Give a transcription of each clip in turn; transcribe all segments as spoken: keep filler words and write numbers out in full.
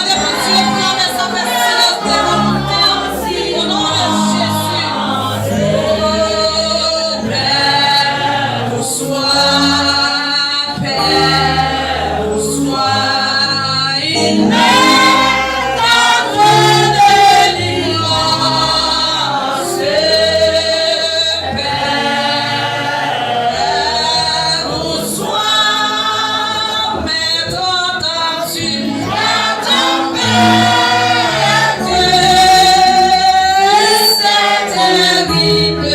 Bondye, fè sa fè silans devan nou, o non de Jezi. Pè, bonswa. Pè, bonswa. Il est notre délivrance. Pè, bonswa. Mes tentations, mes tempêtes, c'est terrible.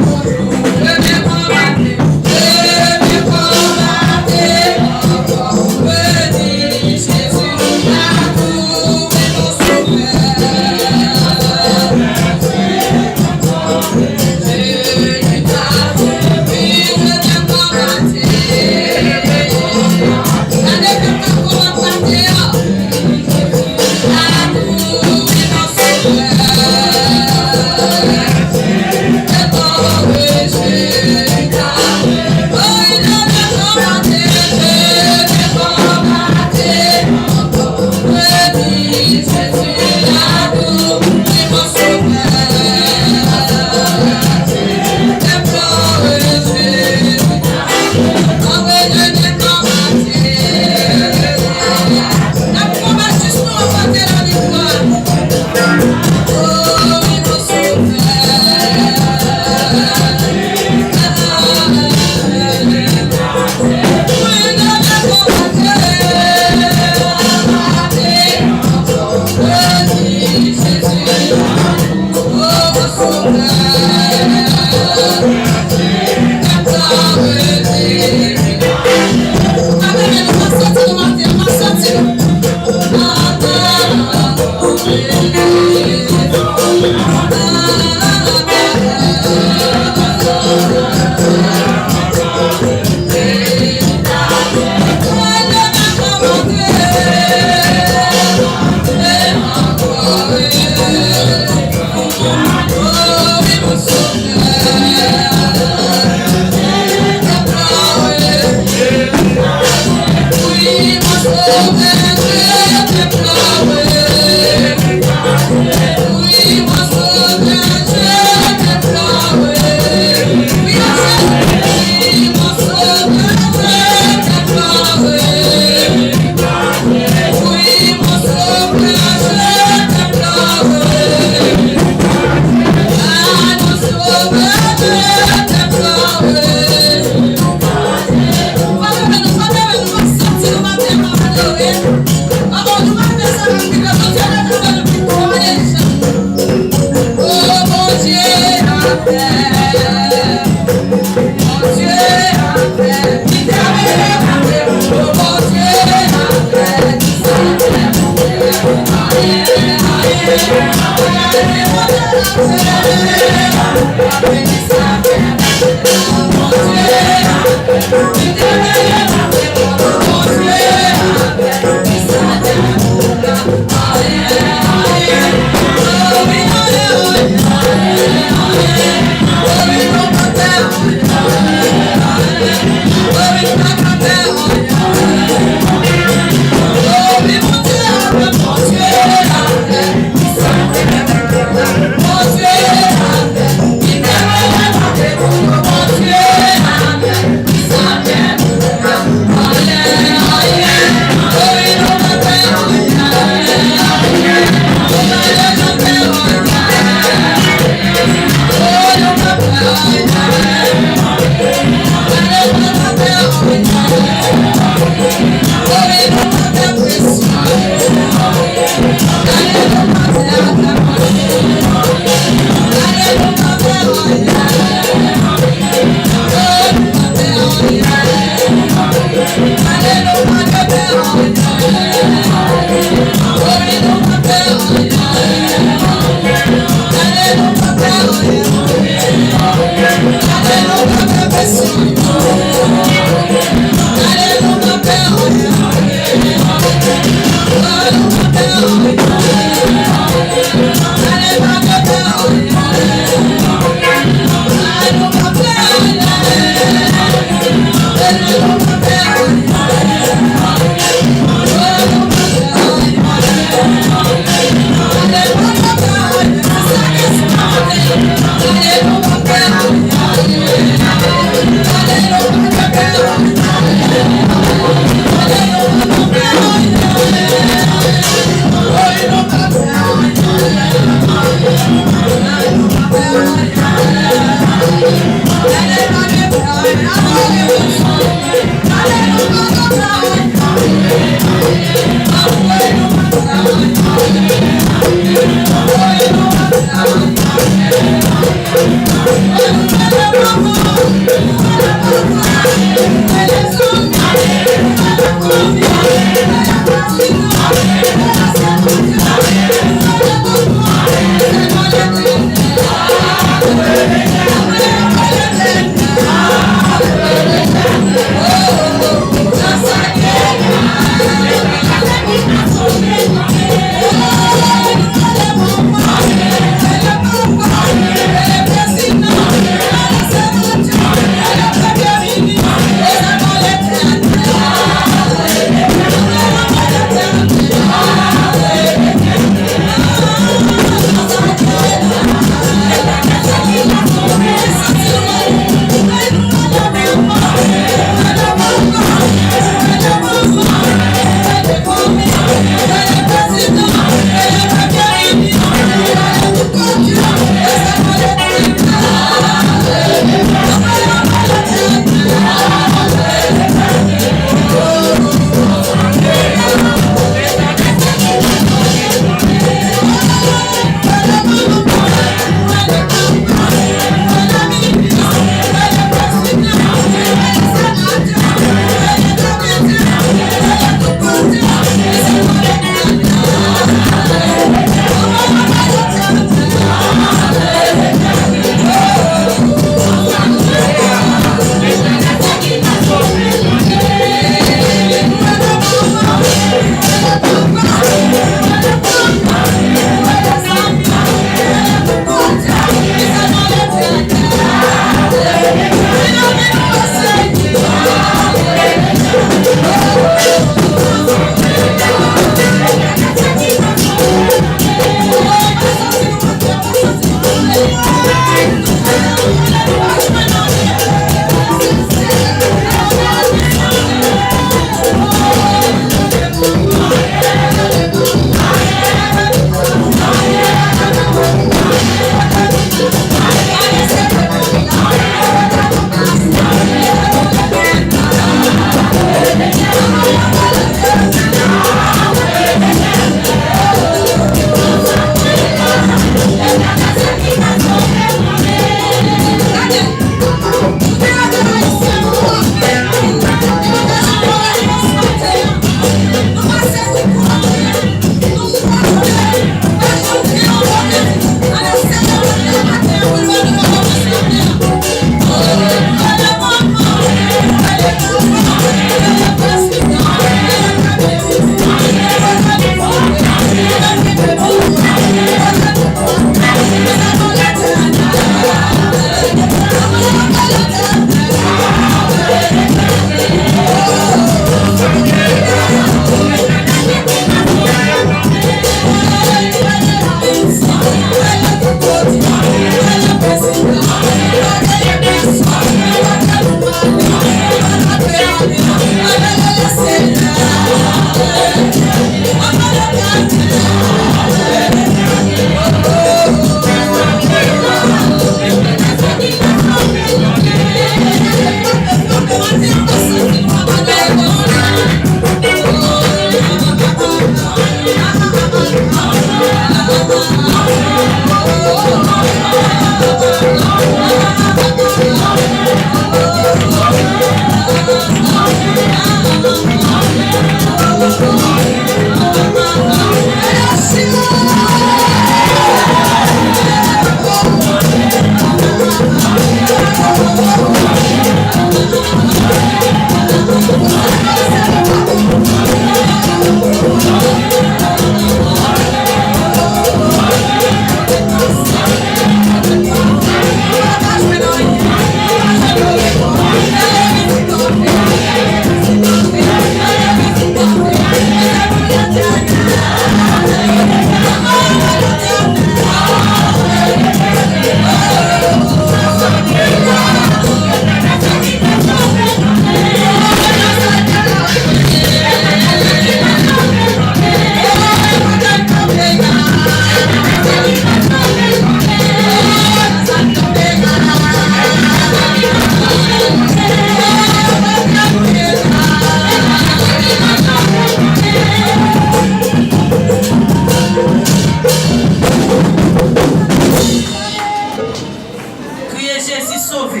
Jezi sove.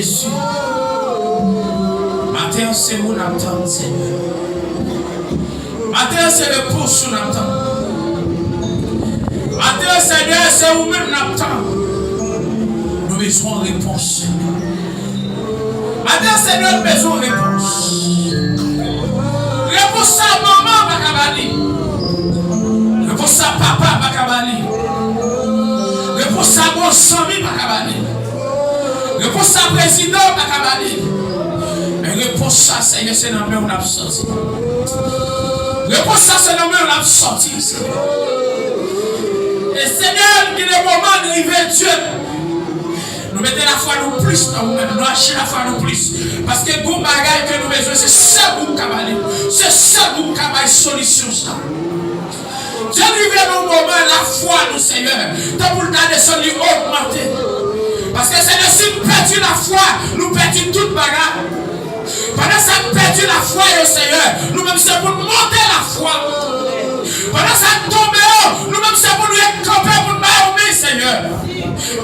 Jezi. Maten an, se ou n ap tann, Senyè. Maten an, se repons ou n ap tann. Maten an, Senyè, se ou menm n ap tann. Nou bezwen yon repons, Senyè. Maten an, Senyè, nou bezwen yon repons. Repons sa manman pa ka ba li. Repons sa papa pa ka ba li. Repons sa bon zanmi pa ka ba li. Repons sa prezidan pa ka ba li. Men repons sa, Senyè, se nan men w l ap sòti. Repons sa, se nan men w l ap sòti, Senyè. E Senyè, gen de moman n rive, Dye, nou mete lafwa nou plis nan ou menm, nou achi lafwa nou plis. Paske gon bagay ke nou bezwen, se sèl ou k ka ba li. Se sèl ou k ka bay solisyon sa. Dye, n rive nan yon moman, lafwa nou, Senyè, tanpou l ta desann, li ogmante. Paske, Senyè, si n pèdi lafwa, nou pèdi tout bagay. Pandan sa n pèdi lafwa yo, Senyè, nou menm se pou n monte lafwa. Pandan sa n tonbe yo, nou menm se pou n ret kanpe pou n ba yo men, Senyè.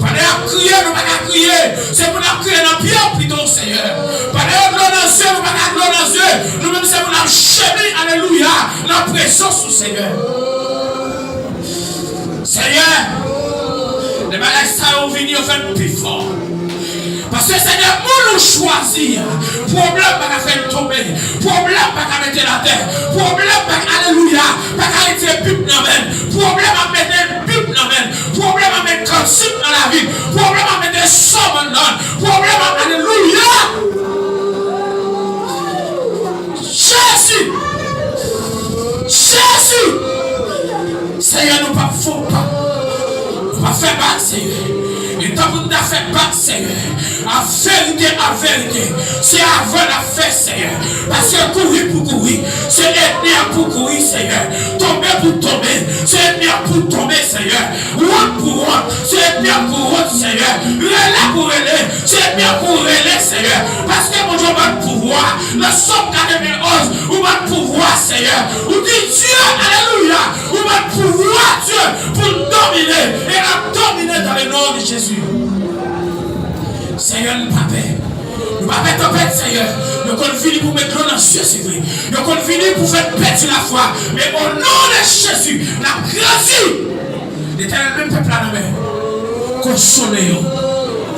Pandan y ap kriye, nou pa ka kriye, se pou n ap kriye nan pye w pito, Senyè. Pandan yo dlo nan zye, nou pa ka dlo nan zye, nou menm se pou n ap jemi, alelouya, nan prezans ou, Senyè. Senyè, lè bagay sa yo vini, yo fè n pi fò. Paske, Senyè, moun ou chwazi a, pwoblèm pa ka fè l tonbe, pwoblèm pa ka mete l atè, pwoblèm pa ka, alelouya, pa ka retire Bib nan men l, pwoblèm ap mete Bib nan men l, pwoblèm ap mete kantik nan lavi l, pwoblèm ap mete sòm anndan l, pwoblèm ap, alelouya! Jezi! Jezi! Senyè, nou p ap fè w pa. Nou p ap fè bak, Senyè. E tanpri n ta fè bak, Senyè. A verite, a verite. Se avè n ap fè, Senyè. Paske kouri pou kouri. Se ènmi an pou kouri, Senyè. Tonbe pou tonbe. Se ènmi an pou tonbe, Senyè. Wont pou wont. Se ènmi an pou wont, Senyè. Rele pou rele. Se ènmi an pou rele, Senyè. Paske Bondye, ou ban n pouvwa. Nan Sòm katrevenn onz, ou ban n pouvwa, Senyè. Ou di, Dye, alelouya, ou ban n pouvwa, Dye, pou n domine. E n ap domine dans le nom de Jésus. Senyè, n pa pè. Nou pa pè tanpèt, Senyè. Yo konn vini pou met dlo nan zye, se vre. Yo konn vini pou fè n pèdi lafwa. Men o non de Jezi, n ap grandi. Letènèl, men pèp la nan men w. Konsole yo.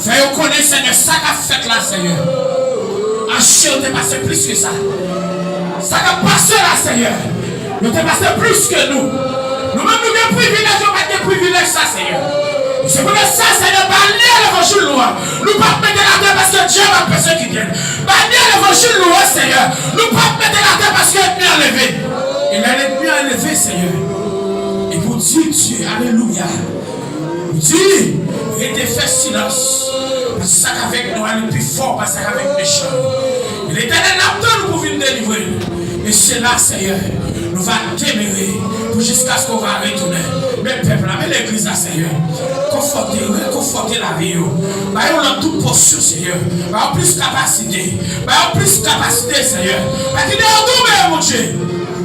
Fè yo konnen, Senyè, sa k ap fèt la, Senyè. Achte yo te pase plis ke sa. Sa k ap pase la, Senyè, yo te pase plis ke nou. Nou menm, nou gen privilèj, yo pa t gen privilèj sa, Senyè. Se poutèt sa, Senyè, bannyè levanjil nou an, nou p ap mete l atè paske dyab ap pèsekite n. Bannyè levanjil nou an, Senyè, nou p ap mete l atè paske ènmi an leve. E lè ènmi an leve, Senyè, e pou di Dye, alelouya. Di, rete fè silans. Paske sa k avèk nou an, li pi fò pase sa k avèk mechan yo. Letènèl, n ap tann ou pou vin delivre n. E se la, Senyè, nou va demere pou jiskaske w va retounen. Men pèp la, men legliz la, Senyè. Konfòte, rekonfòte lavi yo. Ba yo lòt tout pòsyon, Senyè. Ba yo plis kapasite. Ba yo plis kapasite, Senyè. Pa kite yo tonbe, Bondye.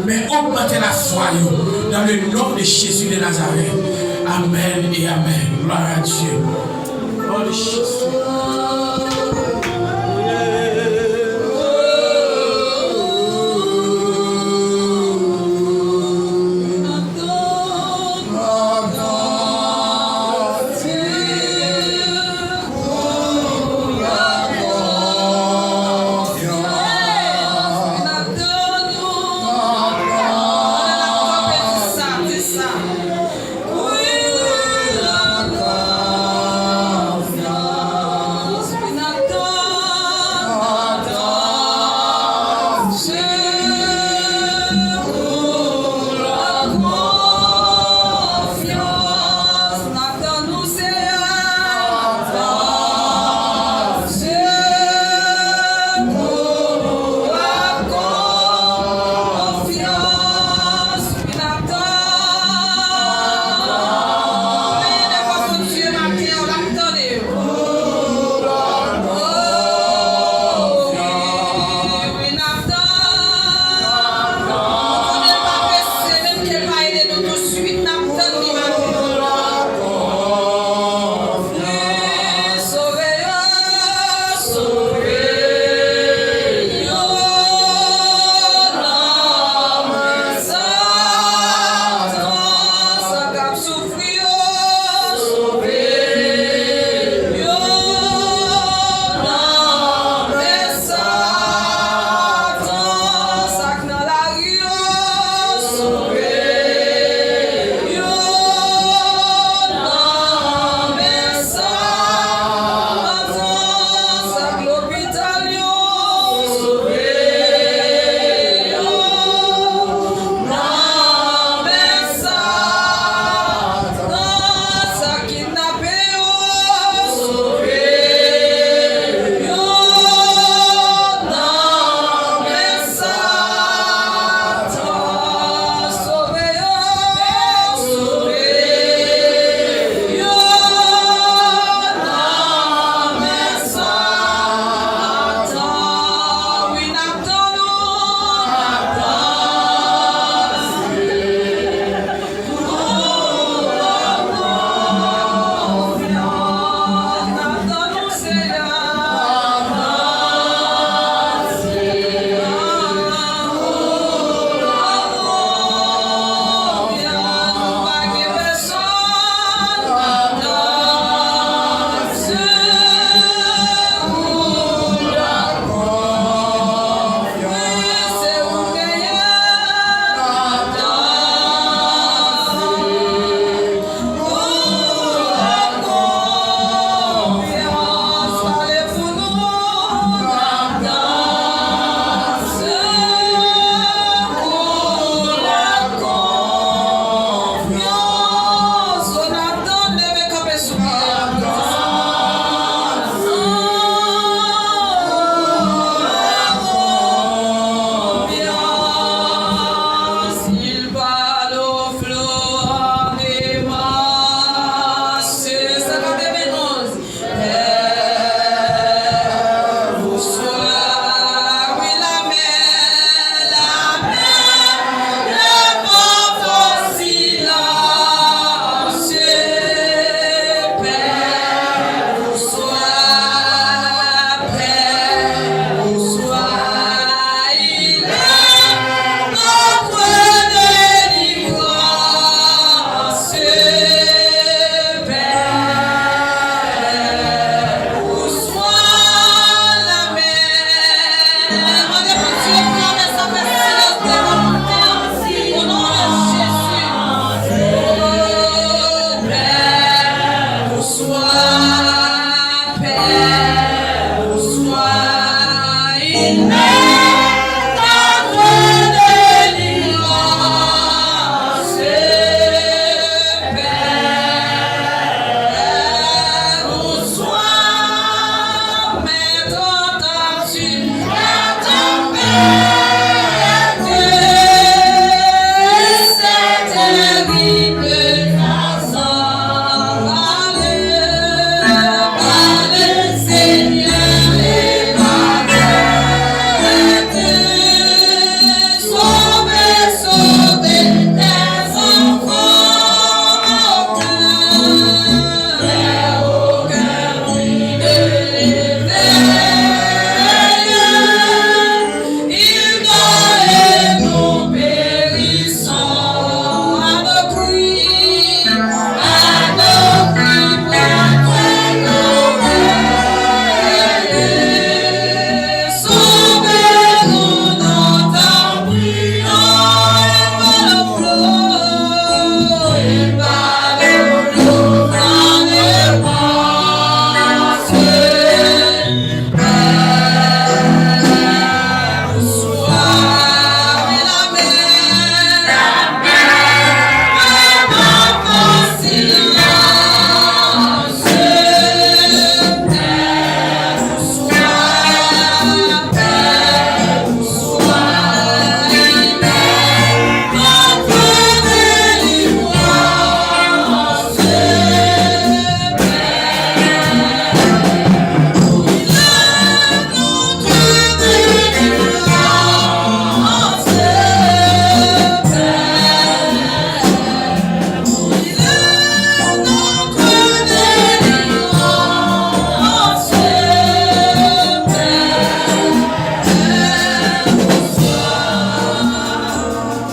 Men ogmante lafwa yo. Dans le nom de Jésus de Nazareth. Amen et amen. Gloire à Dieu. Nom de Jésus.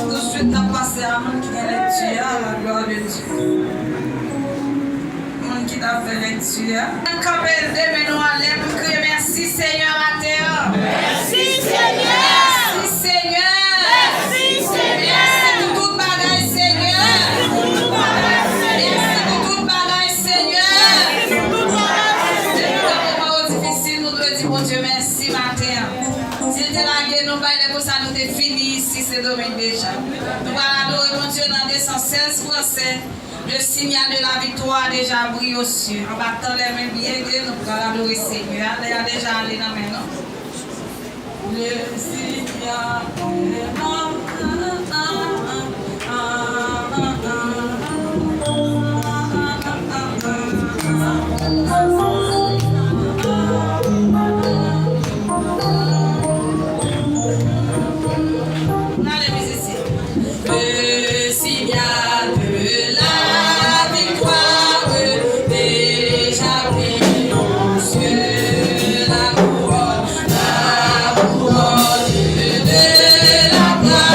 Touswit, n ap pase a moun ki gen lekti a, la glwa de Dye. Moun ki t ap fè lekti a. Kanpe de men nou anlè pou n kriye mèsi Senyè maten an. Mèsi Senyè. Mèsi Senyè. Mèsi Senyè. Mèsi pou tout bagay Senyè. Mèsi pou tout bagay Senyè. Mèsi pou tout bagay Senyè. Depi nan moman yo difisil, nou dwe di Bondye mèsi maten an. Si l te lage nou bay lè konsa, nou te fini isi Sendomeng deja. Nou pral adore Bondye nan de san sèz fransè. Le signal de la victoire a déjà brillé aux cieux. Anba tan lèmen byen gen, nou pral adore Senyè a. Lè a deja ale nan men nou. Le signal de la N ale mizisyen. Le signal de la victoire déjà brille aux cieux, la couronne, la couronne de la gloire.